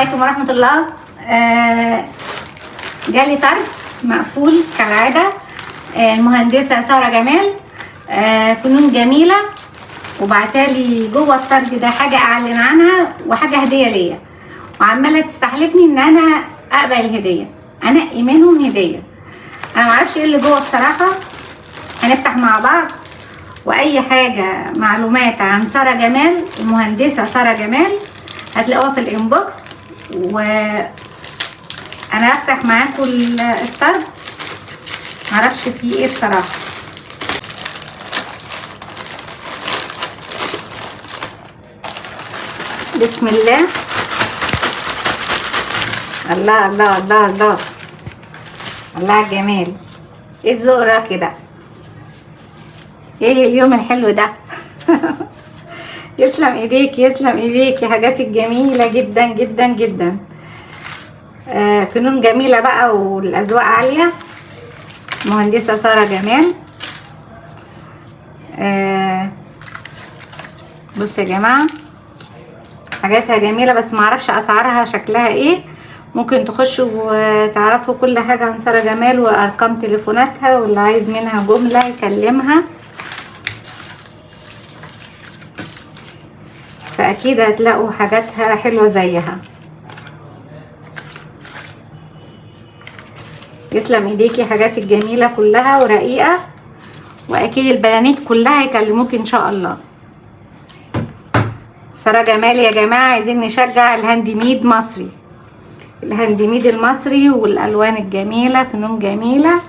عليكم ورحمة الله. جالي طرد مقفول كالعادة. المهندسة سارة جمال، فنون جميلة، وبعتالي جوه الطرد ده حاجة أعلن عنها وحاجة هدية ليا، وعمالة تستحلفني إن أنا أقبل الهدية، أنقي منهم هدية. أنا معرفش إيه اللي جوه بصراحة، هنفتح مع بعض. وأي حاجة معلومات عن سارة جمال، المهندسة سارة جمال، هتلاقوها في ال inbox. وانا هفتح معاكم الطرد، معرفش فيه ايه بصراحة. بسم الله. الله الله الله الله الله على الجمال، ايه الذوق كده، ايه اليوم الحلو ده. يسلم ايديك، يسلم ايديك يا حاجاتك جميلة جدا جدا جدا. فنون جميلة بقى والاذواق عالية. مهندسة سارة جمال. بصوا يا جماعة، حاجاتها جميلة بس معرفش اسعارها شكلها ايه. ممكن تخشوا وتعرفوا كل حاجة عن سارة جمال وارقام تليفوناتها، واللي عايز منها جملة يكلمها، فأكيد هتلاقوا حاجاتها حلوة زيها. يسلم ايديكي، حاجاتك جميلة كلها ورقيقة، واكيد البنانيت كلها هيكلموك ان شاء الله. سارة جمال يا جماعة، عايزين نشجع ال handmade مصري، ال handmade المصري والالوان الجميلة، فنون جميلة،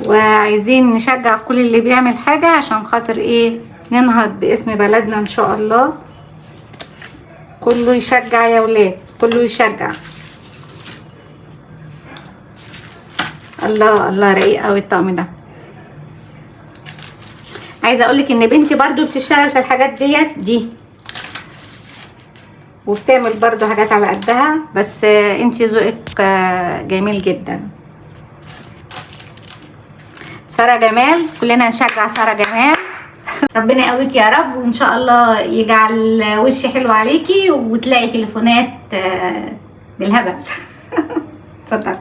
وعايزين نشجع كل اللي بيعمل حاجة عشان خاطر ايه، ننهض باسم بلدنا ان شاء الله. كله يشجع يا ولاد، كله يشجع. الله الله، رقيق قوي الطقم ده. عايزه اقولك ان بنتي برضو بتشتغل في الحاجات ديت دي، وبتعمل برضو حاجات على قدها، بس انتي ذوقك جميل جدا. سارة جمال، كلنا نشجع سارة جمال. ربنا يقويك يا رب، وان شاء الله يجعل وشي حلو عليكي وتلاقي تليفونات بالهبل. اتفضل.